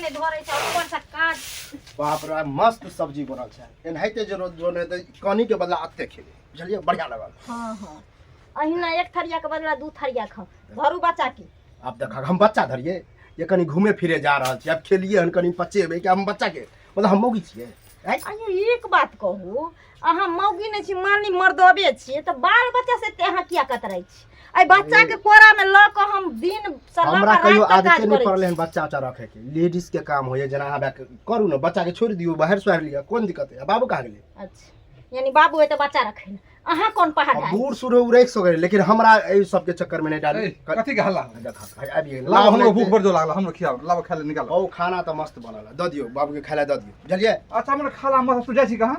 नहि धरै छै ऊपर से काज। बाप रे, मस्त सब्जी बनल छै। एनाहिते जे रोज बने तऽ कनी के बदला अते खेबै, बुझलियै? बढ़िया लगल। हाँ हाँ, अहिना एक थरिया के बदला दू थरिया खाओ। धरू बच्चा के। आब देख, हम बच्चा धरिए ये कनी घूमे फिरे जा रहल छी, आब खेलिए हन कनी पचेबै कि हम बच्चा के मतलब हम मौगी छियै? आँय? अयो एक बात कहू, अहाँ मौगी नहि छी, मानी मर्दबे छियै, तऽ बाल बच्चा से एते अहाँ किया कतराइ छी? एहि बच्चा के कोरा में लऽ कऽ हम दिन से लऽ हमरा कऽ कहियो राति तक आदते काज नहि करै पड़लै छी। हन बच्चा उच्चा रखे के। लेडीज के काम होइए, जेना अहाँ बैक करू ने, बच्चा के छोड़ि दियौ, बाहर सुहारि लिअ, कोन दिक्कत है? बाबू कहाँ गेलै? अच्छा, यानी बाबू एते बच्चा रखे ने, अहाँ कोन पहाड़ आ ढाई? बूढ़ सूढ़ उ राखि सकै, लेकिन हमरा एहि सबके चक्कर में नहि डालू। ए, कथी के हल्ला? देखा भाई, आबि गेल। लाओ, हमरो भूख बड़ जोर लागल, हमरो खियाओ, लाओ खाय ले निकालो। ओ खाना तऽ मस्त बनल है, दऽ दियौ बाबू के खाय लए दऽ दियौ, बुझलियै? अच्छा, हमरा खाला मस्त, तू जाइ छी कहाँ?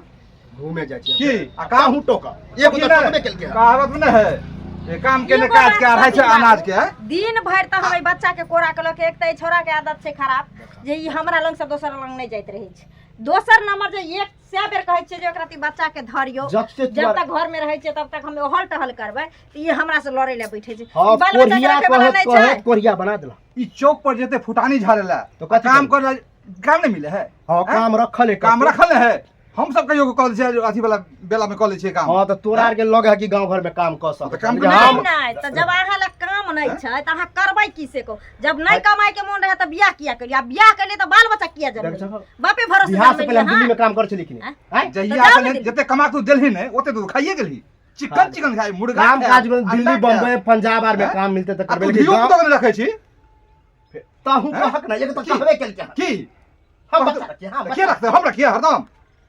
घूमे जाइ छी। की? आ काम? काहू टोका एगो तऽ टोकबे केलकै हन। कहावत में नहीं है ये काम के ने एगो काज बात के अढ़ाई सौ सही अनाज बात। के है। दिन भरि तऽ हम एहि बच्चा के कोरा के लऽ के, एक तऽ एहि छौड़ा के आदत छै खराब जे ई हमरा लग से दोसर लग नहि जाइत रहै छै। दोसर नंबर जे एक सए बेर कहै छियै जे ओकरा ती बच्चा के धरियौ, जब से जब तक घर में रहै छै तब तक हम ओहल टहल करबै, तऽ ई हमरा से लड़ै लए बैठे छै। हाँ ई बाल बच्चा के कोरिया रखे वाला कहत नहि छै। कहत कोरिया बना देला। ई चौक पर जेते फुटानी झाड़े ला तो कथी काम करबै? करे ला काम नहीं मिले है। हाँ, काम रखल है। काम रखल है। हम सब कहियो कऽ लै छियै, अथी वाला बेला में कऽ लै छियै काम। हाँ, तऽ तोरा आर के लग है कि गांव घर में काम कऽ सकै? तऽ काम छी। नहि हम नहि, तऽ जब अहाँ लग काम नहि छै तऽ अहाँ करबै की से कहू? जब नहि कमाइ के मोन रहै तऽ बियाह किया करियै? आ बियाह केलियै तऽ बाल बच्चा किया देख जनमेलियै? छहो, बापे भरोसे बियाह से पहिले हम जनमेलियै? दिल्ली में काम करै छली कि नहि? आँय? आँय? जहिया तऽ जाउ से ने दिल्ली। जते कमा तू देलही नहि ओते तू खाइए गेलही, चिकन खा चिकन खाइ, मुर्गा काम खाय, काज में अंडा दिल्ली खाय। बम्बई पंजाब आर में आँय? काम मिलते तऽ आ करबै, तू लेकिन धियो गाँव पुतो के नहि रखै छी। ताहू आँय? कहक ना, एक तऽ की? कहबे केलकै हन। की हम बच्चा रखिए, हाँ, के बच्चा। रखते? हम रखिए हरदम।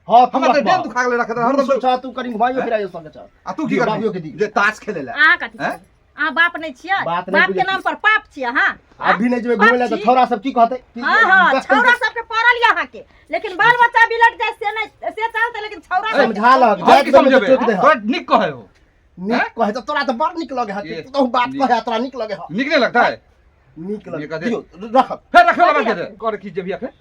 हाँ, तू हमरा तऽ रखबह। डेन दुखा गेलै रखते हरदम। बूढ़ सूढ़ छह, तू कनि घुमाइयो फिराइयो सकै छह। आ तू की दियौ, करबही? बाबुओ के दियौ। जे ताश खेले ला। अहाँ कथी आँय? करबै? अहाँ बाप नहि छियै? बात नहि बाप के बुझै नाम छी। पर पाप छियै अहाँ। अभी नहि जेबै बाप घुमै लए तऽ छी। छौड़ा सब की कहतै? हाँ हाँ, दस छौड़ा सबके पड़ल यऽ अहाँके, लेकिन बाल बच्चा बिलट जाय से नहि, से चलतै, लेकिन छौड़ा सबके समझा लहक, हम जाइत की बेरमे समझेबै? टोकि दे हक। तोरा नीक कहै हो। नीक कहै तऽ तोरा तऽ बड़ नीक लगे हक। ये, तू तऽ बात नीक। कहै तोरा नीक लगे हक। नीक नहीं लगता है? नीक लगे। नीक दियौ, रखब। फेर रखे वाला बात के दे। कर की जेबही अखन?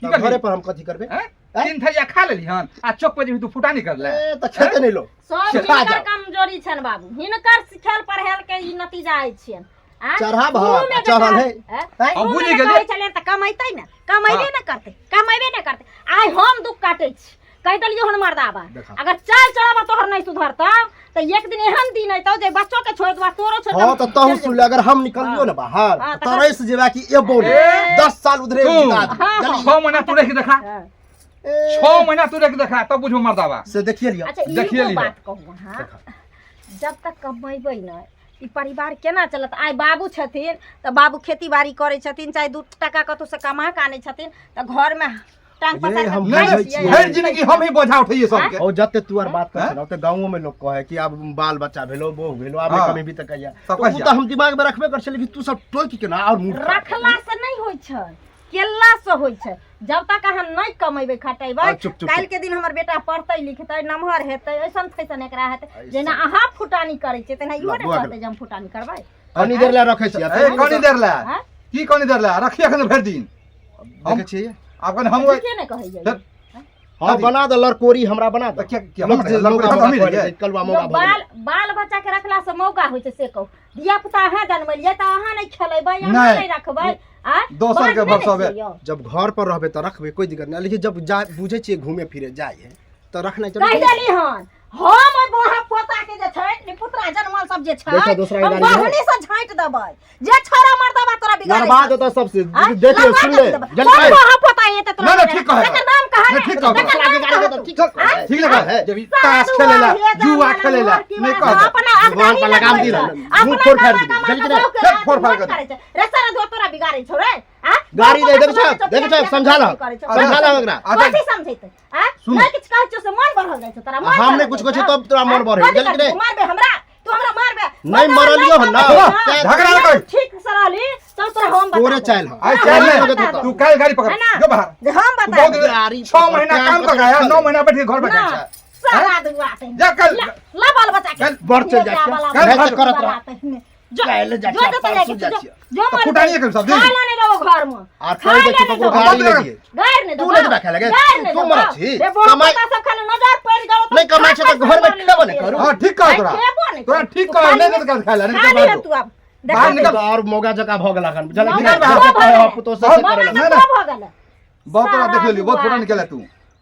की तऽ करबही? घरे पर हम कथी करबै? हैं? तीन थरिया खा लेली हन आ चौक पर जेबही तू फुटानी कर ले। ए, तऽ खेते नहि लो। सब सिखा हिनकर जाओ। कमजोरी छनि बाबू, हिनकर सिखल पढ़ेल के ई नतीजा अछि छियनि। आँय? चढ़ा भात, शुरूमे जे चढ़ल है। आँय? आँय? हम बुझि शुरूमे जे गेलियै। कहै छलियनि तऽ कमैतै ने, कमैबे हाँ। ने करतै, कमैबे ने करतै। आइ हम दुख काटै छी, कहि देलियौ हन मर्दाबा, देखा। अगर चाल चढ़ावा तोहर नहि सुधरतौ तऽ एक दिन एहन दिन अयतौ जे बच्चो के छोड़ि देबा, तोरो छोड़ि हाँ देबा। तऽ तहु सुन ले, अगर हम निकलियो ने बाहर हाँ, तऽ तखन- तरसि जेबा कि एबो नहि। ए, 10 साल उधरे तू। बिता दी। हाँ, जल्दी। 6 महीना तू रहि के देखा। हाँ। ए, 6 महीना तू रहि के देखा तब बुझबो मर्दाबा। से देखिए लिअ। अच्छा, देखिए एगो लिअ। बात कहू अहाँ, जब तक कमेबै नहि ई परिवार केना चलत? आइ बाबू छथिन तऽ बाबू खेती बाड़ी करै छथिन, चाहे 2 टाका कतहुसँ कमा कऽ आनै छथिन तऽ घरमे टांग ये पसारि हम कऽ नहीं खाइ बुझै छियै। छियै। भरि जिंदगी हम ही बोझा उठैये सबके। और जते तू आर बात करै हैं? ने ओते गाँवो में लोग कहे कि आब बाल बच्चा भेलो, बहु भेलो, आब हाँ। कमी भी तऽ कहिया। सब तऽ उ कहिया। तऽ हम दिमाग में रखबे कर छलियै, लेकिन तू सब टोकि के ना और मूड खराब। रखला से नहि होइ छै, केला से होइ छै। जब तक अहाँ नहि कमेबै खटेबै, आ, चुप, चुप, काल्हि चुप। के दिन हमर बेटा पढ़तै लिखतै, नमहर हेतै, ऐसन फैसन एकरा हेतै, ऐसन। जेना अहाँ फुटानी करै छियै तेना इहो ला, ने बौआ कहतै जे हम फुटानी करबै। कनी देर लए रखै छियै। ए, कनी देर ला। आँय? की कनी देर ला? रखिए अखन भरि दिन। देखै छियै। आब कनी हम ठीके ने कहै जाइए। फिर- हाँ, बना दे लड़कोरी, हमरा बना दे। तऽ किया- किया लोक हम जे लड़कोरी मौका हम मौका ही कहै रहियै। छै, कलुआ मौका यौ, भऽ बाल गेलै। बाल बच्चा के रखला से मौका होइ छै से कहू? धिया पुता अहाँ जनमेलियै तऽ अहाँ नहि खेलेबै, अहाँ नहि। नहि रखबै? आँय? दोसर के बाज नहि ने भरसबै। छियै यौ। जब घर पर रहबै तऽ रखबै, कोई दिक्कत नहि, लेकिन जब जा बुझै छियै घूमे फिरे जाइ है तऽ रखनाइ कहि जरूरी। देली हन हम ओहि बोहा पोता के जे छै निपुत्रा जनमल सब जे छै, देखो, दोसरा के हम गाड़ी है। बहनी से झाँटि देबै जे छोरा मर्दबा तोरा बिगाड़ै लड़बा छौ। देता सबसे। आँय? देखियो, लड़बा सुन ले देबै। जल्दी। कोन बोहा पोता एते तोरा नहीं, नहीं, बिगाड़ै? ठीक कहै। एकर नाम कह नहीं, ने। ठीक कहै। एकर नाम गाड़ी कह देता, तू। ठीक कहै। ठीक लगा है। जब ई ताश खेलेला, जुआ खेलेला, नहीं कह। अपना भगवान पर लगाम दी ना, मुंह फोड़ फाड़ दी। जल्दी रे। चल, फोड़ फाड़ कर दी। करे छै रे सारा धो तोरा बिगाड़ै छौ रे। आ गाड़ी दे, देखै छौ, देखै छौ, समझा लहक। समझा लहक एकरा। अच्छा। कथी समझैते? आ सुन। नहीं किछ कहै छौ से मन बढ़ल जाइ छौ तोरा, मन हम बढ़ल नहि कुछ जाइ कहै छौ। छौ तब तोरा मन आ? बढ़ै। कथी जल्दी रे। करबी? मारबे हमरा? तू हमरा मारबे? नहि मरलियौ हन ना। झगड़ा नहि कर। ठीक से रहली तब तोरा हम बता तोरे देब। चाइल हौ। आइ चाइल हम ले। बता देब। तू काल्हि गाड़ी पकड़ है ना? जो बाहर। जे हम तू बता बहुत देब। गाड़ी 6 पकड़, महीना कान काम पकड़ कर आया, चल। 9 महीना बैठ के घर बैठल ना, छै। सारा दुआ ते। जा कल। ला बाल बच्चा के। कल बड़ चलि जाइ छियै। कल नहि तऽ करत रह। जो काल्हि जाइ जो छियै, जतऽ परसू जाइ के जाइ जो छियै। जो तऽ मर फुटानिये के सब दिन। खाय ला नहि देबो घर में। आ खाय कहि ला दै छियै नहि ककरो देबो। गाड़ी नहि दियै। गारि नहि तू देबो। नहि देबा खाय लगे। गारि नहि तू देबो। मरत छी। रे बोल कमाइ- पता सब खाली नजर पड़ि गेलौ तऽ नहि कमाइ छै तऽ खा घरमे खा खेबो नहि करू। हां, ठीक कह तोरा। खेबो नहि तोरा करू। ठीक तू कह, खाली नहीं तो खाय ला, नहीं खाली तो है तू आब। बाहर निकल। तो और मौगा जका भऽ गेल अखन बुझल मौगा कि तो भऽ गेलै। पुतोह से बहुत- करे मौगा लगल। तऽ नहीं, भऽ गेलै बहुत तोरा देख सारा लेलियो, बहुत दुआ। पुरान केला तू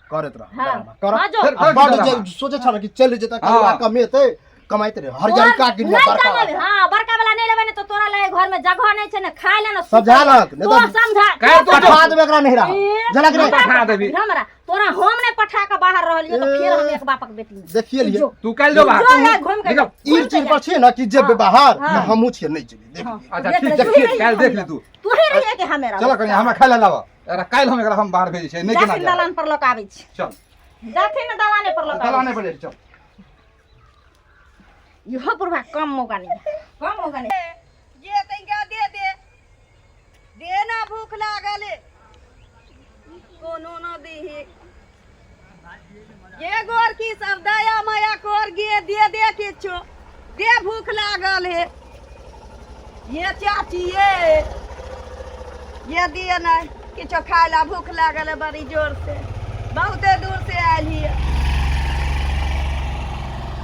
करैत रह हाँ। ड्रामा, कर हाँ जो। फिर आ बड कर जे सोचे छल कि चलि जेतै हाँ। कलुआ कमेतै कमाइत रहे हरियरका तोहर गिरिया नहि बड़का कमेबै हाँ बड़का वाला नहि लेबै ने तो तोरा लगे घर में जगह नहीं छै ने खाय ले ने सुतै समझा ले। लक, नहि तो तऽ- समझा काहे तो तो पठा देबै एकरा नहिरा ए, झलक रे हमरा पठा देबही। हमरा तोरा हम नहि पठा के बाहर रहलियो तो फिर हम एक बापक बेटी नहि। देखिए लिए जो। तू काल्हि जो बाहर जो यार घूम के निकल। ई चीज पर छियै ने कि जेबै बाहर हाँ। ने हमहूँ छियै नहि जेबै देख हाँ। लियै। अच्छा देख ठीक ले, छै तू ही रहिए काल्हि देख ले तू तू ही रहिए कि हमे रहबै। चल कनिया हमरा खाय ले लाबऽ एकरा काल्हि हम एकरा हम बाहर भेजै छियै नहि केना जाथिन जायब दलान पर लऽ के आबै छी चल जाथिन ने दलाने पर लऽ के आबै दलाने पर जाइ छी, चल छी। इहो बुढ़वा कम मौका नहीं कम मौका नहीं जे तनिका दे दे दे ना भूख लागल कोनो न दीही ये गोरकी सब दया माया कर गे दे दे किछो दे भूख लागल हे ये चाची ये ये दिए नहीं किछो खाय ला भूख लागल है बड़ी जोर से बहुते दूर से आयल हिए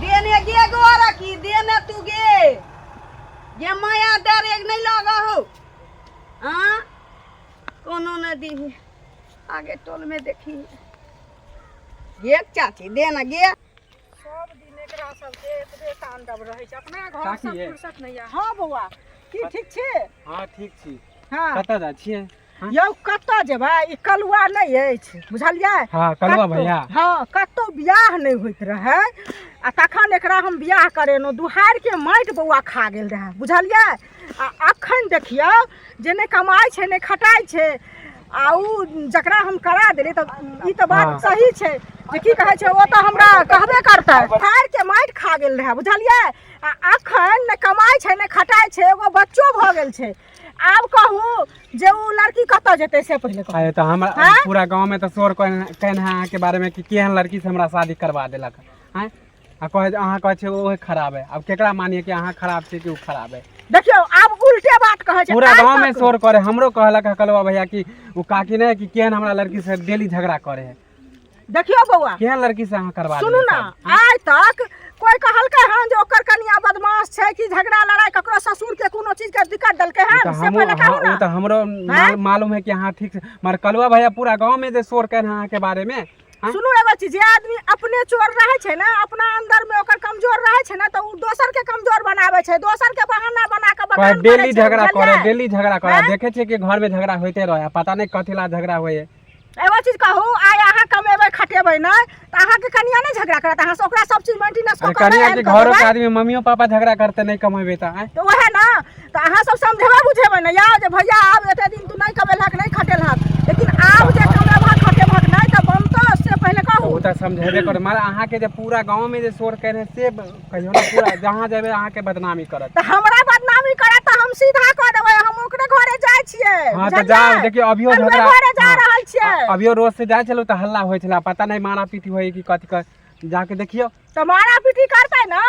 देने गे गोरकी देने तू गे ये माया डर एक नहीं लगा हो हाँ कोनो न दीही आगे टोल में देखी गे चाची दे ना गे सब दिन एकरा सबके एतबे तांडव रहै छै अपना घर काकी से ये? फुर्सत नहि यऽ हँ बौआ की ठीक छी हँ ठीक छी हँ कतऽ जाइ छियै यौ कतऽ जेबै ई कलुआ नहि अछि बुझलियै हँ कलुआ कतौ- भैया हँ कतौ बियाह नहि होइत रहै आ तखन एकरा हम बियाह करेलहुँ दुहारिके माटि बौआ खा गेल रहै बुझलियै आ अखन देखियौ जे नहि कमाइ छै नहि खटाइ छै आ उ जकरा हम करा देलियै तऽ ई तऽ बात हँ। सही छै जे की कहै छै ओ तऽ हमरा कहबे करतै फाड़िके माटि खा गेल रहै बुझलियै आ अखन नहि कमाइ छै नहि खटाइ छै एगो बच्चो भऽ गेल छै आब कहू जे उ लड़की कतऽ जेतै से पहिले कहू अरे तऽ हमरा हँ? पूरा गाँव में तऽ शोर कहने है अहाँके बारे में कि केहन लड़की से हमरा शादी करवा देलक आँय आ कहै अहाँ कहै छियै ओहे खराब है आब केकरा मानिए कि अहाँ खराब छियै कि ओ खराब है देखियौ आब उल्टे बात कहै छै पूरा आइ गाँव में तक- शोर करे हमरो कहलक है कलवा भैया कि ओ काकी नहि कि केहन हमरा लड़की से डेली झगड़ा करे है देखियौ बौआ केहन लड़की से अहाँ करवा सुनू देलियै ने शादी? आइ तक कोई कहलकै हन जे ओकर कनिया बदमाश छै कि झगड़ा लड़ाई ककरो ससुर के कोनो चीज के दिक्कत देलकै ओ हन तऽ से हमहूँ पहिले कहू हाँ, ने ओ तऽ हमरो मालूम है कि अहाँ ठीक से मगर कलवा भैया पूरा गाँव में जे शोर केने अहाँके बारे में हाँ? सुनू एगो चीज जे आदमी अपने चोर रहै छै ने अपना अंदर में ओकर कमजोर रहै छै ने तऽ ओ दोसर के कमजोर बनाबै छै दोसर के बहाना बना के कहै बदनाम करै डेली छै झगड़ा करे बुझलियै? डेली झगड़ा करे हैं? देखे छियै कि घर में झगड़ा होइते रहे पता नहीं कथी ला झगड़ा होइए एगो चीज कहू आइ अहाँ कमेबै खटेबै नहि तऽ अहाँके कनिया नहि झगड़ा करत अहाँ से ओकरा सब चीज मेंटेनेंस अरे कऽ कऽ कनिया नहि के आनि कऽ घरो के देबै आदमी मम्मियो पापा झगड़ा करते नहीं कमेबे तऽ आँय तऽ उएह ने तऽ अहाँ सब समझेबै बुझेबै ने यौ जे भैया आब एते दिन तू नहि कमेलहक नहि खटेलहक लेकिन आब जे कमेबहक खटेबहक नहि तऽ बनतौ से पहिले कहू ओ तऽ समझेबे कर मारे अहाँके जे पूरा गाँव में जे शोर करे से कहियो ने पूरा जहाँ जेबै अहाँके बदनामी करत तऽ हमरा बदनामी करत तऽ हम सीधा कऽ देबै हम ओकरे घरे जाइ छियै हाँ तऽ बुझलियै? जाउ देखियौ अभियो कलुए झगड़ा घरे जा हाँ, रहल छियै अभियो रोज से जाइ छलहुँ तऽ हल्ला होइ छलै पता नहि मारा पीटी होइ कि कथी कर जाके देखियौ तऽ मारा पीटी करतै ने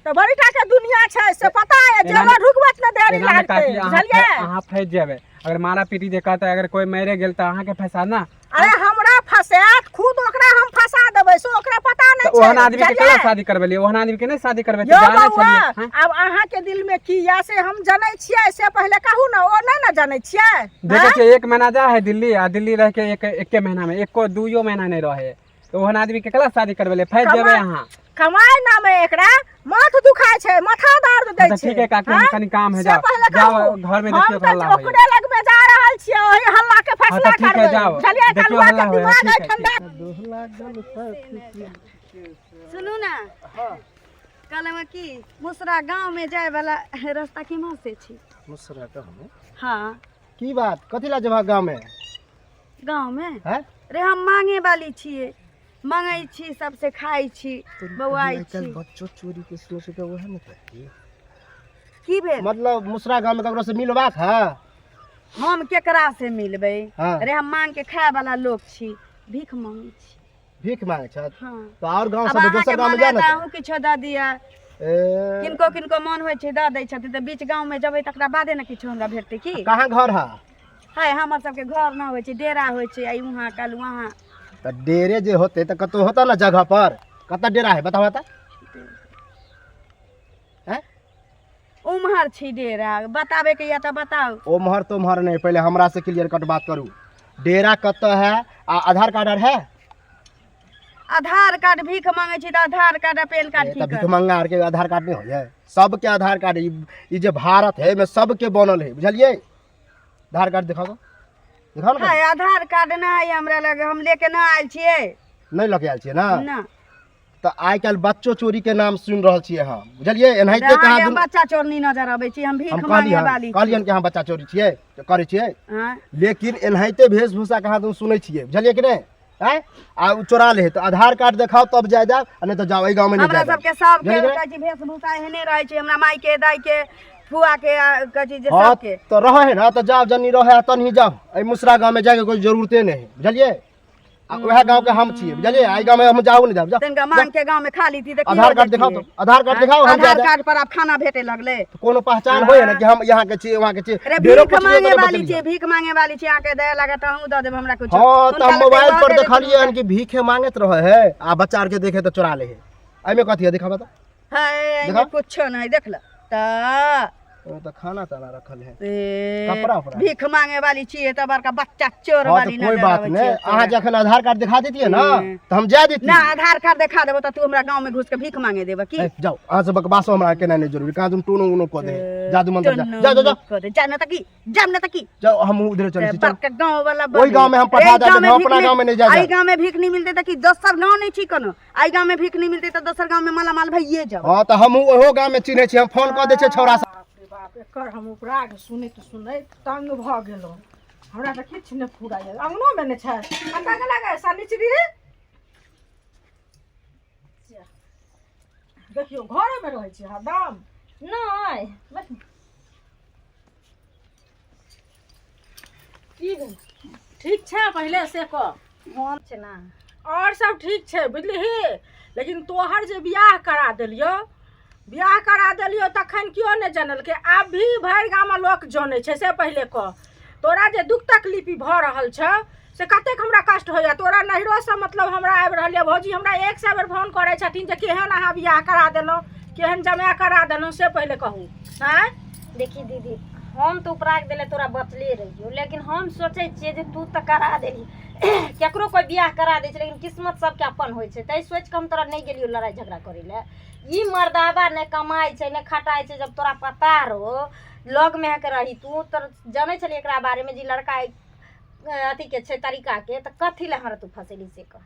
तऽ बड़ी टा के दुनिया छै से पता है एना जेलो ढुकबत ने देरी एनामे लागतै काकी अहाँ बुझलियै अहाँ फँसि जेबै अगर मारा पीटी जे कहतै अगर कोइ मरि गेल तऽ अहाँके फँसा ना अरे हमरा फसायत खुद ओकरा हम फंसा देबै से ओकरा पता तऽ नहि छै ओहन आदमी के बुझलियै? केना शादी करबेलियै ओहन आदमी के नहि शादी करबे यौ तऽ जानै बौआ छलियै हाँ? आब अहाँके दिल में की या से हम जनै छियै से पहिले कहू ने ओ नहि ने जनै छियै देखै हाँ? छियै एक महीना जा है दिल्ली आ दिल्ली रह के एक एके महीना में एको दुइयो महीना नहि रहे तऽ ओहन आदमी के केना शादी करबेलियै फँसि जेबै अहाँ कमाइ नामे एकरा माथ दुखाइ छै माथा दर्द दै अच्छा छै ठीक है काकी हम हाँ? कनी काम है से जाओ पहिले जाओ कहू। घर में हम देखियो तऽ हल्ला होइए ओकरे लग में जा रहल छियै ओही हल्ला के हाँ तऽ फैसला ठीक है करबै जाओ बुझलियै देखियो कलुआ हल्ला के होइए दिमाग ठीक अइ है ठंडा सुनू ने कहलहुँ कि मुसरा गाँवमे जाय वाला रास्ता केम्हर से छी मुसरा गाँव में हाँ की बात कथी ला जेबह गाँव में गाँवमे हैं रे हम मांगे वाली छियै मांगै छी सबसे खाइ छी बौआइ छी बच्चो चोरी के सोच के वह ने कही की भेल मतलब मुसरा गाँव में ककरो से मिलबाक है हम केकरा से मिलबै हाँ। रे हम मांग के खाय वाला लोक छी भीख मांगै छी भीख मांगे छथ हाँ तो और गाँव अब सब अहाँके दोसर गाँव में मन जा है ना तऽ अहूँ किछो दऽ दिअ ए किनको किनको मन होइ छै दऽ दै छथिन तऽ बीच गाँवमे जेबै तकरा बादे ने किछो हमरा भेटतै की कहाँ घर है हाय हमर सबके घर ना होइ छै डेरा होइ छै आइ वहाँ काल्हि वहाँ तऽ डेरे जे होते तऽ कतौ होता ना जगह पर कतऽ डेरा है बताओ तऽ हैं? उम्हर छी डेरा बताबे के या तऽ बताउ। ओम्हर तोम्हर नहीं, पहले हमरा से क्लियर कट बात करू। डेरा कतऽ है आ आधार कार्ड आर है? आधार कार्ड भीख मांगे छी तऽ आधार कार्ड आ पेन कार्ड ए, की तऽ भीख करब? मंगा आर के आधार कार्ड नहीं होइए? सबके आधार कार्ड ई जे भारत है एहिमे सबके बनल है, बुझलियै? आधार कार्ड दिखाओ तो, दिखाओ ना। है आधार कार्ड ना है हमरा लग, हम लेके ना आयल छियै। नहीं लके आयल छियै ना? ना। तऽ आइ काल्हि बच्चो चोरी के नाम सुनि रहल छियै अहाँ, बुझलियै? एनाहिते अहाँके कहाँ हम दुनू बच्चा चोरनी नजर अबै छी? हम भीख हम मांगे कहलियन वाली छी। कहलियन कि अहाँ बच्चा चोरी छियै तऽ करै छियै? आँय? लेकिन एनाहिते वेशभूषा कहाँ दुनू सुनै छियै, बुझलियै कि नहि? आँय, आ ओ चोरा ले तऽ आधार कार्ड देखाओ तब जाय जायब, आ नहि तऽ जाओ, एहि गाँवमे नहि हमरा जाय देब। सबके सबके बुझलियै कि नहि? कहै छी वेशभूषा एहने रहै छै, हमरा माय के, दाय के, फुआ के, आ कहै छी जे हाँ सबके। तऽ रहै है ना तऽ जाओ, जनी रहै है तनी जाओ, एहि मुसरा गाँवमे जायके कोइ जरूरते नहि है, बुझलियै? आ वएह गाँव के हम छियै, बुझलियै? एहि गाँवमे हम जाउ नहि जाब, जाउ। तनिका मांग के गाँव में खा लीती तऽ की आधार हो कार्ड देखाओ जैतियै? तो, आधार कार्ड देखाओ, हम आधार जा जाएब। कार्ड पर आब खाना भेटे लगले। कोनो पहचान होय ना कि हम यहाँ के छियै, वहाँ के छियै? अरे डेरो भीख पुछलियै मांगे तऽ नहि वाली बतेलियै। छियै, भीख मांगे वाली छियै, अहाँके दया लागत अहूँ दऽ देब हमरा कुछ। हाँ तऽ हुनका हम लग मोबाइल दऽ पर देबै देखलियै हन कि भीखे मांगैत रहे है आ बच्चा आर के देखे तऽ चोरा ले है। एहिमे कथी है, दिखाबऽ तऽ। है एहिमे देखा। कुछो नहीं, देख ल तऽ। ओहिमे तऽ खाना ताना रखल है, ए, कपड़ा उपड़ा। भीख मांगे वाली छियै तऽ बड़का बच्चा चोर हाँ वाली तऽ कोई नजर बात आबै नहीं, छियै अहाँ जखन आधार कार्ड दिखा देतियै ना हम्म। तऽ हम जाय देतियै। ना आधार कार्ड देखा देबो तऽ तू हमरा गाँव में घुस के भीख मांगे देबऽ की? ए, जाओ, अहाँ से बकवासो हमरा केनाइ नहि जरूरी, कहाँ तुम टोनो उनो कऽ दे, जादू मंत्र जा जा जा जा। कऽ दे, जा न तऽ की, जाम न तऽ की। जाओ, हम उधरे चलै छी, चल। बड़का गाँव वाला। ओहि गाँव में हम पठा देब, हम अपना गाँव में नहि जाय। एहि गाँव में भीख नहीं मिलते तऽ की दोसर गाँव नहीं छी कोनो? एहि गाँव में भीख नहीं मिलते तऽ दोसर गाँव में मालामाल भइए जाओ। हाँ तऽ हमहूँ ओहो गाँव में चिन्है छी, हम फोन कऽ दै छियै छौड़ा सब। बाप रे बाप, एकर हम उपराग सुनैत सुनैत तंग भऽ गेलहुँ। हमरा तऽ किछु नहि फुराइए, अङ्गनोमे नहि छै। कतऽ गेलै गे शनिचरी? देखियौ, घरेमे रहै छै हरदम। नहि बस। की भेल? ठीक छै, पहिले से कह। हम छै ना। आओर सब ठीक छै, बुझलिही? लेकिन तोहर जे बियाह करा देलियौ, बियाह करा देलियौ तखन केओ नहि जनलकै, आब भी भरि गाममे लोक जनै छै। से पहिले कह, तोरा जे दुःख तकलीफ ई भऽ रहल छौ से कतेक हमरा कष्ट होइए। तोरा नैहरोसँ मतलब हमरा आबि रहल यऽ, भौजी हमरा 100 बेर फोन करै छथिन जे केहन अहाँ बियाह करा देलहुँ, केहन जमाए करा देलहुँ, से पहिले कहू। आँय? देखी दीदी, हम तऽ उपराग देले तोरा बचले रहियो, लेकिन हम सोचै छियै जे तू तऽ करा देली, केकरो कोइ बियाह करा दै छै, लेकिन किस्मत सबके अपन होइ छै। ताहि सोचि कऽ हम तोरा नहि गेलियो लड़ाइ झगड़ा करै लए। ई मर्दाबा नहि कमाइ छै, नहि खटाइ छै। जब तोरा पता रहो, लगमे के रही तू तऽ जनै छली एकरा बारेमे जे ई लड़का अथीके छै तरीकाके, तऽ कथी लए हमरा तू फँसेली से कह।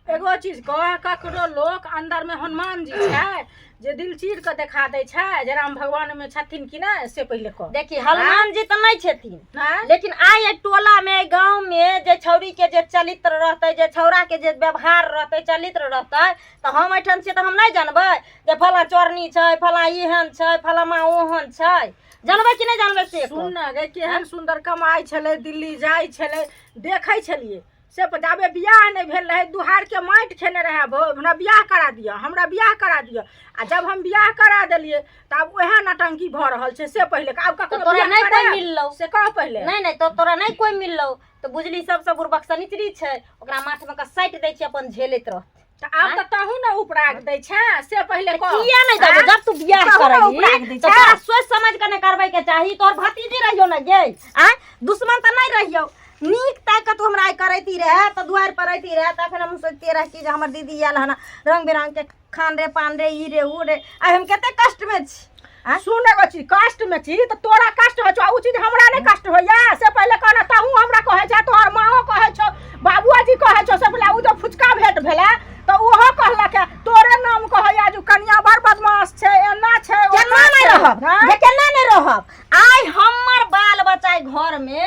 एगो चीज कह, ककरो लोक अंदरमे हनुमान जी छै जे दिल चीर कऽ देखा दै छै जे राम भगवान मे छथिन कि नहि, से पहिले कह। देखी, हनुमान जी तऽ नहि छथिन, आँय? लेकिन आइ एहि टोला मे, एहि गाँव मे जे छौड़ी के जे चरित्र रहतै, जे छौड़ा के जे व्यवहार रहतै, चरित्र रहतै, तऽ हम एहिठाम छियै तऽ हम नहि जानबै जे फलाँ चोरनी छै, फलाँ एहन छै, फलाँ ओहन छै? जानबै कि नहि जानबै से कह। सुन ने गे, केहन सुन्दर कमाइ छलै, दिल्ली जाइ छलै, देखै छलियै से जाबे बियाह नहि भेल रहै, दुहारके माटि खेने रहै, हमरा बियाह करा दिअ, हमरा बियाह करा दिअ। आ जब हम बियाह करा देलियै तऽ आब ओएह नौटंकी भऽ रहल छै। से पहिले आब ककरो तोरा बियाह नहि कोइ करायब? मिललौ? से कह पहिले। नहि नहि, तऽ तोरा नहि कोइ मिललौ तऽ बुझली सबसँ बुड़बक शनिचरी छै, ओकरा माथमे कऽ साटि दै छै, अपन झेलैत रहतै। तऽ आब तऽ तहू ने उपराग दै छै, से पहिले कह। किया नहि देबो? आँय? जब तू बियाह तहू ने करबही उपराग दै तऽ छै? तोरा सोचि समझ के नहि करबै के चाही। तोहर भतीजी रहियौ ने गे, आँय, दुश्मन तऽ नहि रहियौ। नीक ताकि कऽ तू हमरा आइ करैती रहे तऽ दुआरि पर अयती रहे, तखन हम सोचिते रह कि जे हमर दीदी आयल हन, रंग बिरंग के खान रे पान रे, ई रे ऊ रे। आइ हम कते कष्ट मे छी, आँय? सुन एगो चीज, कष्ट मे छी तऽ तोरा कष्ट होइ छौ आ उ चीज हमरा नहि कष्ट होइया, से पहिले कह ने। तहूँ हमरा कहै छै, तोहर माँओ कहै छौ, बाबुआजी कहै छौ। से पहिले उ जे फुचका भेंट भेलै तऽ ओहो कहलक, तोरे नाम कहैया जे कनिया बड़ बदमाश छै, एना छै, ओना केना नहि छै। रहब? आँय? जे केना नहि रहब? आइ हमर बाल बच्चा घर मे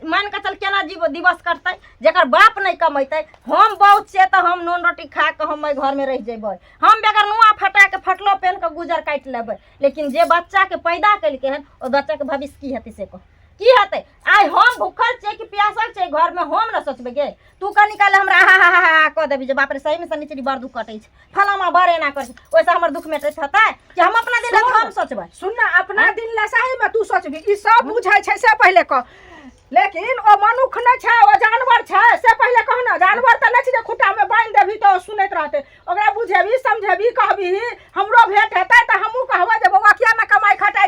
मान कऽ चल केना जीव दिवस कटतै, जेकर बाप नहि कमेतै? हम बहुत छियै तऽ हम नून रोटी खा कऽ हम एहि घरमे रहि जेबै, हम बगैर नुआ फटा के फटलो पेन के गुजर काटि लेबै, लेकिन जे बच्चाके पैदा केलकै हन ओहि बच्चाके भविष्य की हेतै से कह, की हेतै? आइ हम भूखल छियै कि प्यासल छियै घरमे, हम ने सोचबै गे। तू कनी काल हमरा हा हा हा हा कऽ देबही जे बाप रे, सहीमे शनिचरी बड़ दुख कटै छै, फलामा बड़ एना करै छै, ओहिसँ हमर दुख मेटैत हेतै कि हम अपना दिन राति हम सोचबै? सुन ने, अपना दिन ला सही में तू सोचबी, ई सब बुझै छै से पहिले कह, लेकिन ओ मनुख नहि छै, ओ जानवर छै, से पहिले कह ने। जानवर तऽ नहि छै जे खुट्टा में बान्हि देबही तऽ ओ सुनैत रहतै। ओकरा बुझेबही, समझेबही, कहबही, हमरो भेंट हेतै तऽ हमहूँ कहबै जे बौआ, किया ने कमाइ खटाइ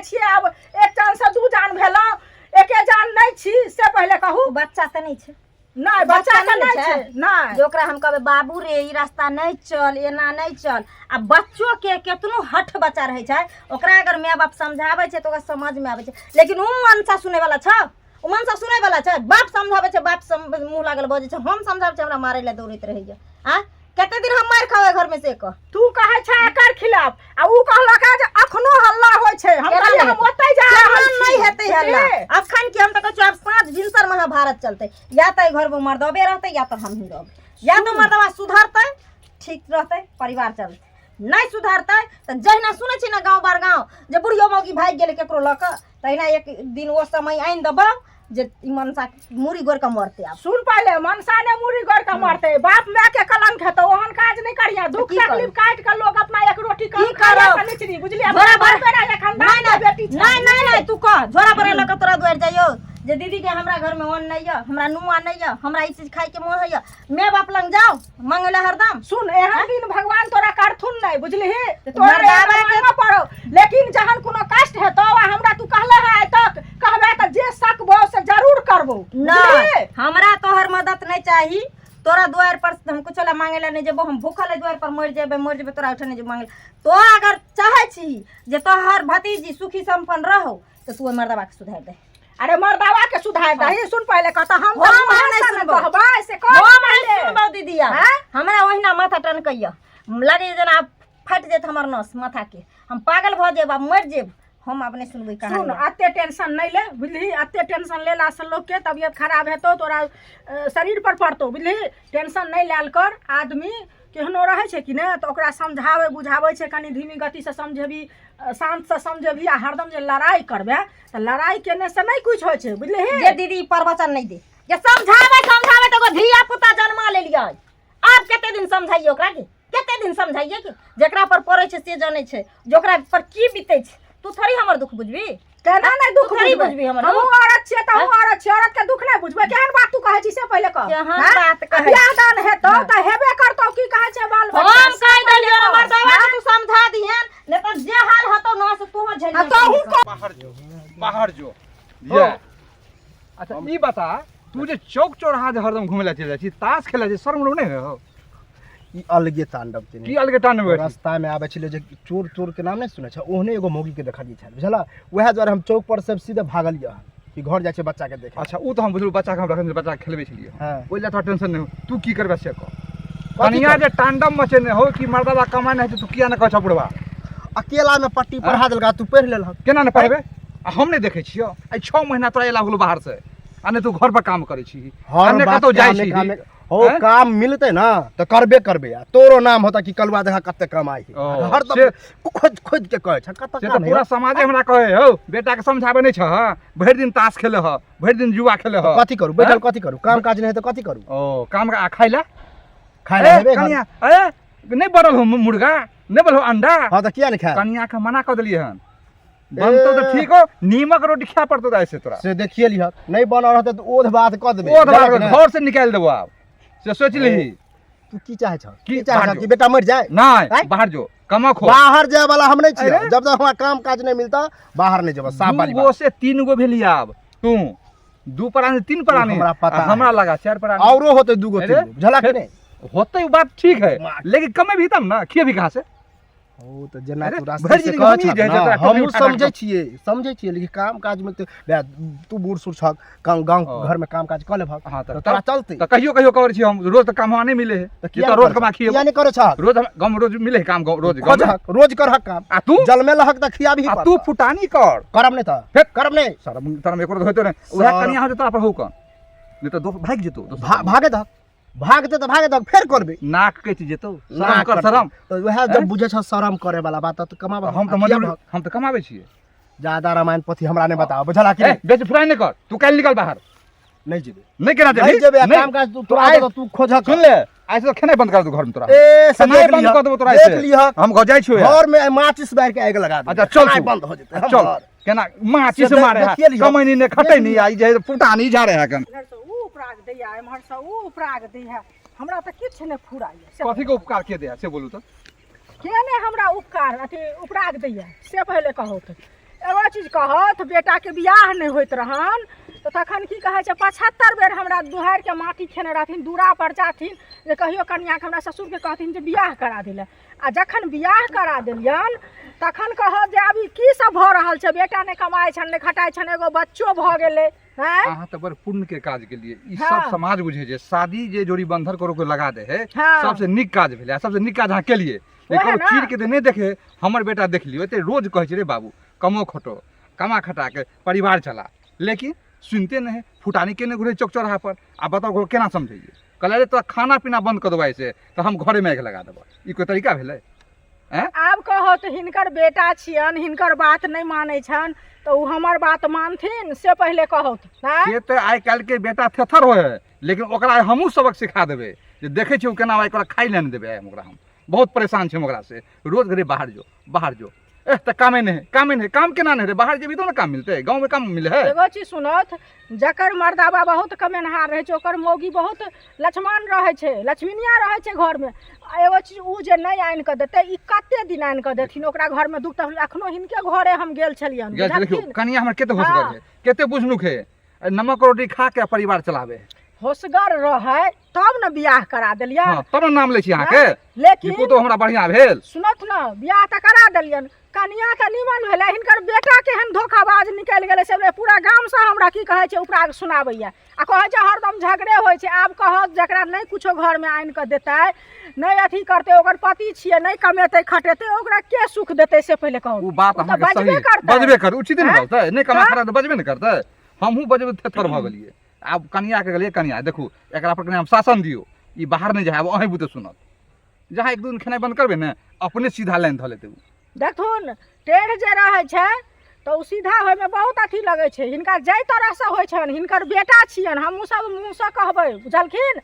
कहबै बाबू रे ई रास्ता नहि चल, एना नहि चल। आ बच्चो के केतनो हठ बच्चा रहै छै, ओकरा अगर माय बाप समझाबै छै तऽ ओकरा समझमे आबै छै। लेकिन ओ मनसा सुनै वाला छौ, ओ मनसा सुनै वाला छै? बाप समझाबै छै, बाप मुँह लागल बजै छै। हम समझाबै छै, हमरा मारै लए दौड़ैत रहैया। आ कते दिन हम मारि खाबै घरमे से कह। तू कहै छै एकर खिलाफ आ ऊ कहलक जे अखनो हल्ला होइ छै। हम केना कहलियै नहि हम ओतै जा केना रहल छी। नहि हेतै हल्ला? बुझलियै? अखन की हम तऽ कहै छियौ, आब साँझ भिनसर महाभारत चलतै। या तऽ एहि घरमे मर्दबे रहतै या तऽ हमही रहबै। या तऽ मर्दबा सुधरतै, ठीक रहतै, परिवार चलतै। नहि सुधरतै तऽ जहिना सुनै छी ने गाँव बार गाँव जे बुढ़ियो मौगी भागि गेलै केकरो लऽ कऽ, तहिना एक दिन ओ समय आनि देबौ जे ई मनसा मूड़ी गोड़ कऽ मरतै आब। सुन पहिले, मनसा ने मूड़ी गोड़ के मरतै, बाप माय के कलंक हेतौ। ओहन काज नहि करिहे। दुख की करू? तकलीफ काटि के लोग अपना एक रोटी कम की खाइए करब? सनिचरी, बुझलियै? झोरा अपना भर घर पे रहै, खानदान नहीं के बेटी छै। नहीं नहीं नहीं, तू कह, झोरा भरे लऽ कऽ तोरा दुआरि जाइयो जे दीदी के हमरा घर में अन्न नहीं यऽ, हमरा नुआ नहीं यऽ, हमरा ई चीज खाय के मोन होइए, माय बाप लग जाओ मांगे ला हरदम। सुन, एहन दिन भगवान तोरा करथुन नहि, बुझलिही? तऽ तोरा मर्दावा एहन मानऽ पड़ौ। लेकिन जहन कोनो कष्ट हेतौ आ हमरा तू कहले है आइ तक कहबे तऽ जे सकबो से जरूर करबो, नहीं बुझलिही? हमरा तोहर मदद नहीं चाही। तोरा दुआरि पर हम कुछो ला मांगे ला नहीं जेबो। हम भूखल है दुआरि पर मरि जेबै, मरि जेबै, तोरा ओहिठाम नहीं जेबो मांगे ला। तो अगर चाहै छी जे तोहर भतीजी सुखी संपन्न रहो तऽ तू ओहि मर्दबा के सुधारि दे। अरे मर्दावा के सुधार दही। सुन पहिले कह तऽ हम हम नहि तऽ सुनबौ। कहबै से कह हम नहीं पहिले। सुनबौ दीदिया। आँय? हमरा ओहिना माथा टनकैया, लगैया जेना आब फाटि जायत हमर नस माथा के, हम पागल भऽ जायब, आब मरि जायब। हम आब नहि सुनबै सुन, कहानी। एते टेंशन नहि ले, बुझलिही? एते टेंशन लेलासँ लोकके तबियत खराब हेतौ, तोरा शरीर पर पड़तौ, बुझलिही? टेंशन नहि लेल कर। आदमी केहनो रहै छै कि नहि, तऽ ओकरा समझाबै बुझाबै छै। कनि धीमी गतिसँ समझेबही, शान्तसँ समझेबही आ हरदम जे लड़ाइ करबै तऽ लड़ाइ केनेसँ नहि किछु होइ छै, बुझलिही? जे दीदी, ई प्रवचन नहि दे जे समझाबै समझाबै तऽ एगो धिया पुता जन्मा लेलियै। आब कते दिन समझाइए ओकरा के? कते दिन समझाइए कि जेकरा पर पड़ै छै से जानै छै जे ओकरा पर की बीतै छै। तू थोड़ी हमर दुख बुझबी। केना नहि दुख तू थोड़ी बुझबै? बुझबी हमर हमहूँ दुख? औरत छियै तऽ हमहूँ औरत छियै, औरत के दुख नहि बुझबै? केहन बात तू कहै छी से पहिले कह। केहन हैं? बात कहै बियाह दान हेतौ तऽ हेबे करतौ, की कहै छै बाल बच्चा हम से कहि पहिले देलियौ कह। मर्दवा के तू समझा दिहन, नहि तऽ जे हाल हेतौ न से तोहर झेलिहे। आ तोहूँ कह। बाहर जो, बाहर जो ये। अच्छा ई बता, तू जे चौक चौराहा जे हरदम घुमै लए चलि जाइ छी, ताश खेलै छी, शर्म उर्म नहि होइ हो? ई अलगे तांडव केने। की अलगे तांडव होइ छै? रास्ता में आबै छलै जे चोर चोर के नाम नहि सुनै छै, ओहने एगो मौगी के देखलियै छल, बुझला? वएह दुआरे हम चौक पर सब सीधे भागलियै हन कि घर जाइ छै बच्चा के देखे। अच्छा, ओ तऽ हम बुझलहुँ, बच्चा के हम रखने छलियै, बच्चा के खेलबै छलियै। हँ। ओहि लए तोरा टेंशन नहि हो। तू की करबै से कह। कथी कनिया करबै? जे तांडव मचेने हो कि मर्दबा कमाइ नहि छै, तू किया नहि कहै छौ बुढ़बा? अकेला में पट्टी पढ़ा देलका, तू पढ़ि लेलहक। केना नहि पढ़बै? आ हम नहि देखै छियौ, आइ 6 महीना तोरा एला गेलो बाहर से, आ नहि तू घर पर काम करै छी आ हर नहि बात कतौ जाइ कामे छी। कामे हो। हैं? काम मिलते ना तऽ करबे करबे, आ तोरो नाम होता कि कलुआ देखा कते कमाइ है। ओ, हरदम खोज खोज के कहै छ कते से काम तऽ है। पूरा समाजे हमरा कहै हौ, बेटाके समझाबै नहि छह, भरि दिन ताश खेले ह, भरि दिन जुआ खेले ह। कथी करू बैठल? हैं? कथी करू? काम काज नहि है तऽ कथी करू? ओ काम आ खाइ लए? खाय लए ए, हेबे घर। कनिया ए नहि बनल हो मुर्गा, नहि बनल हो अंडा? हँ तऽ किया नहि खायब? कनिया के मना कऽ देलियै हन, बनतौ तऽ ए। ठीक हो, नीमक रोटी खाय पड़तौ तऽ ऐसे तोरा। से देखिए लिहक, नहि बनल रहतै तऽ ओध बात कऽ देबै। ओ तऽ बुझलक ने? घर से निकालि देबो आब, से सोच लिही। तू की चाहै छह? की की चाहै बाहर छह जो। कि बेटा मरि जाए? नहि। आँय? बाहर जो, कमा खो। बाहर जाय वाला हम नहि छियै। अरे? जब तक हमरा काम काज नहि मिलता बाहर नहि जेबै, साफ दू वाली गो बात। से 3 गो भेली, आब तू 2 प्राणी 3 प्राणी, हमरा पता आ हमरा है। लगा 4 प्राणी। औरो होतै 2 गो अरे? 3 गो, बुझलक कि फेर- नहि? होते उ बात ठीक है, माँ। लेकिन कमे भी तब ना, खिए भी कहाँ से? ओ तऽ जेना अरे, तू रास्ते भरि से जिंदगी कहै हमही छह जे है ने, तोरा टोकरी हमहूँ उठा समझै कऽ। छियै, समझै छियै, लेकिन काम काज मे तऽ बे, तू बूढ़ सूढ़ छह, गाँव गाँव ओ। घर में काम काज कऽ लेबहक हाँ तऽ तोरा चलतै। तऽ कहियो कहियो करै छी हम, रोज तऽ काम हमरा नहि मिले है। तऽ जे किया तऽ नहि रोज करै कमा छह? खिएबो। किया नहि करै छह? रोज हम गाँव में रोज मिले है काम, गाँव रोज गाँव में। खोजहक, रोज करहक काम। आ तू जलमे लहक तऽ खियाबही आ पड़तह। तू फुटानी कर। करब नहि तऽ फेर करब नहि। शरम तरम एको होइतो नहि उएह। शरम। कनिया हो तोरा पर हो कन, नहि तऽ दोस्त भागि जेतौ दोसर। भागे दहक, भागते तऽ भागे दहक, फेर करबै। नाक कटि जेतौ। शरम नाक कर। कटतै। शरम तऽ उएह हैं? जब बुझै छह शरम करे वाला बात तऽ कमाबह हम तऽ आ मजदूरी खियाबहक। हम तऽ कमाबै छियै। ज्यादा रामायण पोथी हमरा नहि बताब, बुझला कि ए नहि? बेसी फुराइ नहि कर, तू काल्हि निकल बाहर। नहि जेबै। नहि केना नहि जेबही? जेबै। आ नहि। काम काज तू तू तोरा आइ तऽ तू खोजक। सुन ले, आइ से खेनाइ बंद कर दू घर में तोरा। ए से खेनाइ देख बंद लिहक, कऽ देबो तोरा देख से। लिहक। हम घर जाइ छियौ यार। घर में माचिस बारि के आगि लगा देबै। अच्छा चल खेनाइ तू। बंद हो जेतै चल हमर। केना माचिस से मारे है, देखिए लिहक। कमैनी नहि खटैनी, आ ई जे है फुटानी झाड़े है कन। इम्हरसँ ऊ उपराग दैया, एम्हरसँ ऊ उपराग दैया, हमरा तऽ किछु नहि फुराइया से। कथी के उपकार के दे है से बोलू तऽ? के नहि हमरा उपकार अथी उपराग दैया से पहिले कहू तऽ। एगो चीज कहत, बेटाके बियाह नहि होइत रहन तऽ तखन की कहै छै, 75 बेर हमरा दुहारिके माटि खेने रहथिन, दूरा पर जाथिन जे कहियो कनियाके हमरा ससुरके कहथिन जे बियाह करा दै लए। आ जखन बियाह करा देलियनि तखन कहत जे आब ई की सब भऽ रहल छै, बेटा नहि कमाइ छनि नहि खटाइ छनि, एगो बच्चो भऽ गेलै। आँय? अहाँ तऽ बड़ पुण्य के काज केलिए। ई हाँ। सब समाज बुझे छै शादी जे जोड़ी बंधन करो के लगा दे है। हाँ। सबसे नीक काज भेलै आ सबसे नीक काज अहाँ केलिए। ओएह लेकिन ने। चीर के तऽ नहि देखे हमर बेटा देख लियो, एते रोज कहै छै रे बाबू कमो खटो कमा खटा के परिवार चला, लेकिन सुनते नहीं है, फुटानी केने घुरे चौक चौराहा पर। आ बताओ घरो केना समझैए, कहले रे तोरा खाना पीना बंद कर देबो ऐसे तऽ हम घरे में आगि लगा देबो। ई कोई तरीका भेलै? आँय? आब कहत हिनकर बेटा छियन, हिनकर बात नहि मानै छनि तऽ ओ हमर बात मानथिन से पहिले कहत। आँय? से तऽ आइ काल्हि के बेटा थेथर होइ है, लेकिन ओकरा हमहूँ सबक सिखा देबै जे देखै छियै ओ केना आइ ओकरा खाइ लए नहि देबै। आइ हम ओकरा हम बहुत परेशान छी हम ओकरा से, रोज घरे बाहर जो बाहर जो, एह तऽ कामे नहि है, कामे नहि है, काम केना नहि रे, बाहर जेबही तब ने काम मिलतै, गाँवमे काम मिले है। एगो चीज सुनत, जकर मर्दाबा बहुत कमेनहार रहै छै ओकर मौगी बहुत लक्ष्मण रहै छै, लक्ष्मीनिया रहै छै घरमे। आ एगो चीज ओ जे नहि आनि कऽ देतै, ई कते दिन आनि कऽ देथिन ओकरा घरमे दुख तकलीफ। अखनो हिनके घरे हम गेल छलियनि, गेल छलियै, देखियौ बुझलखिन? कनिया हमर कते होशगर हाँ। है, कते बुझनुक है, नमक रोटी खा के परिवार चलावे है। होशगर रहै तब ने बियाह करा देलियनि। हाँ, तब ने नाम लै छी अहाँके। लेकिन ई पुतोह हमरा बढ़िआँ भेल। सुनत ने, बियाह तऽ करा देलियनि, कनिया तऽ नीमन भेलै, हिनकर बेटा केहन धोखाबाज निकलि गेलै से पूरा गामसँ हमरा की कहै छै उपराग सुनाबैया आ कहै छै हरदम झगड़े होइ छै। आब कहत जकरा नहि कुछो घरमे आनि कऽ देतै, नहि अथी करतै, ओकर पति छियै, नहि कमेतै खटेतै, ओकरा के सुख देतै से पहिले कहू। ओ बात ओ तऽ अहाँके बजबे सही करतै। बजबे कर, उचित नहि आँय? बजतै, नहि कमा तऽ? खटा तऽ बजबे ने करतै। हमहूँ बजबै थेथर भऽ गेलियै। आब कनियाके गेलियै, कनिया देखू एकरा पर कनि हम शासन दियौ, ई बाहर नहि जाय, आब अहीं बुते सुनत। जहाँ एक दू दिन खेनाइ बंद करबै ने अपने सीधा लाइन धऽ लेतै ओ। देखथुन टेढ़ जे रहै छै तऽ ओ सीधा होइमे बहुत अथी लगै छै। हिनका जाहि तरहसँ होइ छनि, हिनकर बेटा छियनि, हमहूँ सब मुँहसँ कहबै, बुझलखिन?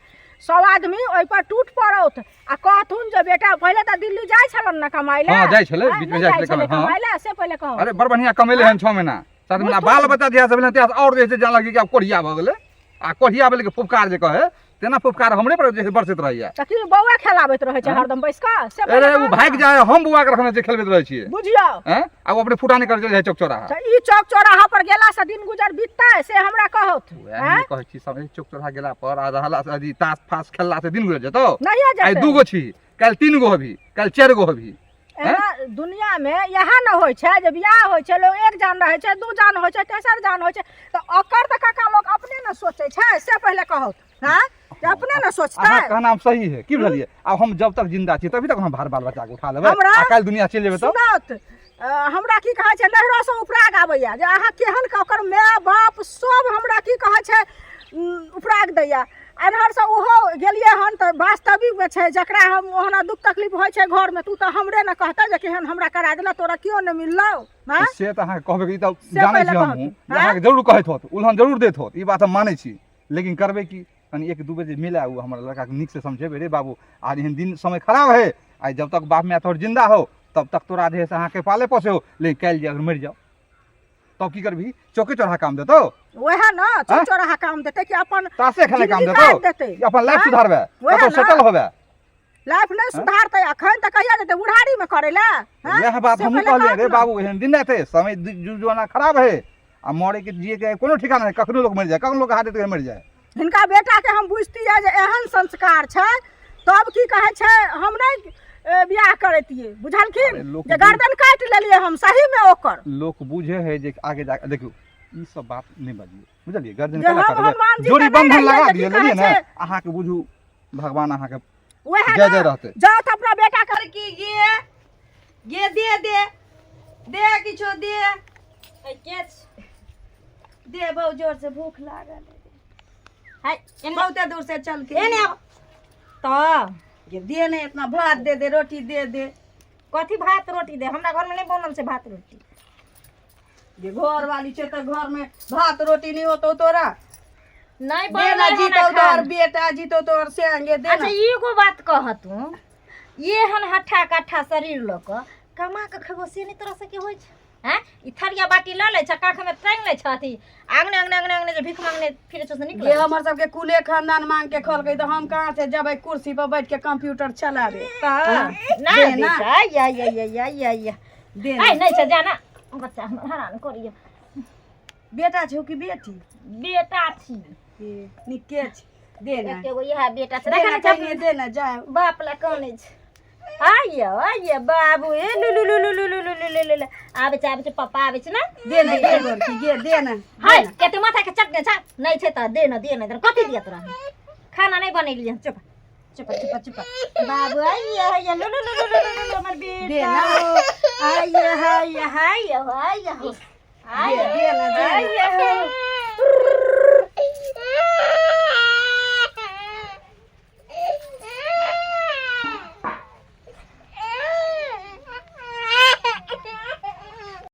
सब आदमी ओहिपर टूट पड़ौत आ कहथुन जे बेटा पहिले तऽ दिल्ली जाइ छलनि ने कमाइ लए। हाँ, जाइ छलै, आँय, बीचमे नहि जाइ जाइ छलै छलै कमाइ, हाँ। कमाइ लए, से पहिले कहू। अरे बड़ बढ़िआँ कमेलै हन 6 महीना 7 महीना, बाल बच्चा जहिया से भेलै तहिया से आओर जे छै जान लगी कि आब कोढ़िया भऽ गेलै। आ कोढ़िया भेलै कि फुफकार जे कहै तेना फुफकार हमरे पर जे छै बरसैत रहैया। तऽ की बौआ खेलाबैत रहै छै आँय? हरदम बैस कऽ से अरे पहिले ओ कहू भागि ने। जाय, हम बौआ के रखने छियै, खेलबैत रहै छियै। बुझियौ। आँय? आ ओ अपने फुटानी करै चलि जाइ चौक चौराहा। तऽ ई चौक चौराहा पर गेला से दिन गुजर बीततै से हमरा कहौथ। वएह आँय? हम कहै छी सब चौक चौराहा गेला पर आ रहला से अथी तास फास खेलला से दिन गुजर जेतौ। नहिये आइ जेतै। 2 गो छी, काल्हि 3 गो होबही, काल्हि 4 गो होबही। एना दुनियामे इएह ने होइ छै जे बियाह होइ छै, लोक एक जान रहै छै, 2 जान होइ छै, तेसर जान होइ छै, तऽ ओकर तऽ काका लोक अपने ने सोचै छै से पहिले कहौथ। हँ, जे अपने ने सोचतै। अहाँ कहना हम सही है, की बुझलियै? आब हम जब तक जिंदा छी तभी तक हम भार बाल बच्चा के उठा लेबै। हमरा आ काल्हि दुनिया चलि जेबै तब? सुनत, हमरा की कहै छै नैहरोसँ उपराग आबैया जे अहाँ केहन के ओकर माय बाप सब हमरा की कहै छै उपराग दैया। एन्हरसँ ओहो गेलियै हन तऽ वास्तविकमे छै जकरा हम ओहना दुख तकलीफ होइ छै घरमे तऽ ओ तऽ हमरे ने कहतै जे केहन हमरा करा देलक, तोरा केओ नहि मिललौ। हँ? से तऽ अहाँके कहबै, ई तऽ से जानै पहिले छी हमहूँ कहत। जे अहाँके जरूर कहैत होत, उलहन जरूर दैत होत, ई बात हम मानै छी। लेकिन करबै की, कनि 1-2 बेर जे मिले ओ हमर लड़काके नीकसँ समझेबै, रे बाबू आज एहन दिन समय खराब है, आइ जब तक बाप माय तोहर जिंदा हो तब तक तोरा जे है से अहाँके पाले पोसे हो, लेकिन काल्हि जे अगर मरि जाओ तब की करबही? चौके चौराहा काम देतौ? वएह ने, चौक आँय? चौराहा काम देतै कि अपन तासे खेले काम जिंदगी देतौ? काटि देतै? कि अपन लाइफ आँय? सुधारबे, वएह कतौ ने। सेटल होबे? लाइफ नहि सुधारतै अखन तऽ कहिया जेतै बुढ़ारीमे करै लए? आँय? वएह बात से हमहूँ पहिले कहलियै, कहत रे ने। बाबू एहन दिन एतै, समय जुग जमाना खराब है आ मरे के जिए के कोनो ठिकाना नहीं, कखनो लोग मरि जाए, कखनो लोग हार्ट अटैक मरि जाए। हिनका बेटाके हम बुझतियै जे एहन संस्कार छै तब की कहै छै हम नहि बियाह करैतियै, बुझलखिन? अरे लोक जे गर्दन काटि लेलियै हम सहीमे ओकर। लोक बुझे है जे आगे जा देखियौ ई सब बात नहि बजियौ, बुझलियै? गर्दन जे केना हम काटबै? हनुमान जी जोड़ी के नहि बंधन रहियै लगा जे की दियौ, कहै लेलियै ने? छै? अहाँके बुझू भगवान अहाँके वएह जय ने, जय रहतै। जाउ तऽ अपना बेटा के की गे गे दे दे दे किछो दे। के छी? दे बहुत जोर से भूख लागल है। है, एने बहुते दूर से चल के एने आब। तऽ गे दे ने इतना भात दे दे रोटी दे दे। कथी भात रोटी दे? हमरा घरमे नहि बनल छै भात रोटी। गे घर वाली छै तऽ घर में भात रोटी नहीं होतो तोरा? नहीं दे ना, बनलै हन जीतो तोहर एखन। बेटा जीतो तोहर संगे दे अच्छा ना। एगो बात कह तू, ये हन हट्ठा कट्ठा शरीर लऽ कऽ कमा कऽ खेबो से नहि तोरा सबके होइ छै? हैं, ई थरिया बाटी लऽ लै छै, काखमे टाँगि लै छै, अथी आंगने आंगने आंगने आंगने जे भीख मांगने फिरै छै से निकलै गे हमर सबके कुले खानदान मांग के खलकै तऽ हम कहाँ से जबै कुर्सी पर बैठ के कंप्यूटर चलाबे? तऽ नहि दे ना। बेटा, या या या या या या दे आइ नहि छै जाना, बच्चा हमर हरान करिए। बेटा छौ कि बेटी? बेटा छी। ए, निके छै। दे ना। एकेगो इएह बेटा छै। दे देखै ना, ने छै। कहिए दे ना, जाए। बाप ला कानै छै। आइयो आइयो बाबू, ए लु लु लु लु लु लु लु लु लु लु, आबै छै, आबै छै, पप्पा आबै छै ने। दे ना गे गोरकी, गे दे ना। हाय, कते माथा के चटने छ नहि छै तऽ दे न, दे न, कथी दिया तोरा? खाना नहि बनेलियै। चुप चुप चुप चुप बाबू, आइयो आइयो, लु लु लु लु लु लु लु, हमर दे बेटा। ना। आइयो आइयो आइयो आइयो आइयो। दे ना, दे ना। आइयो।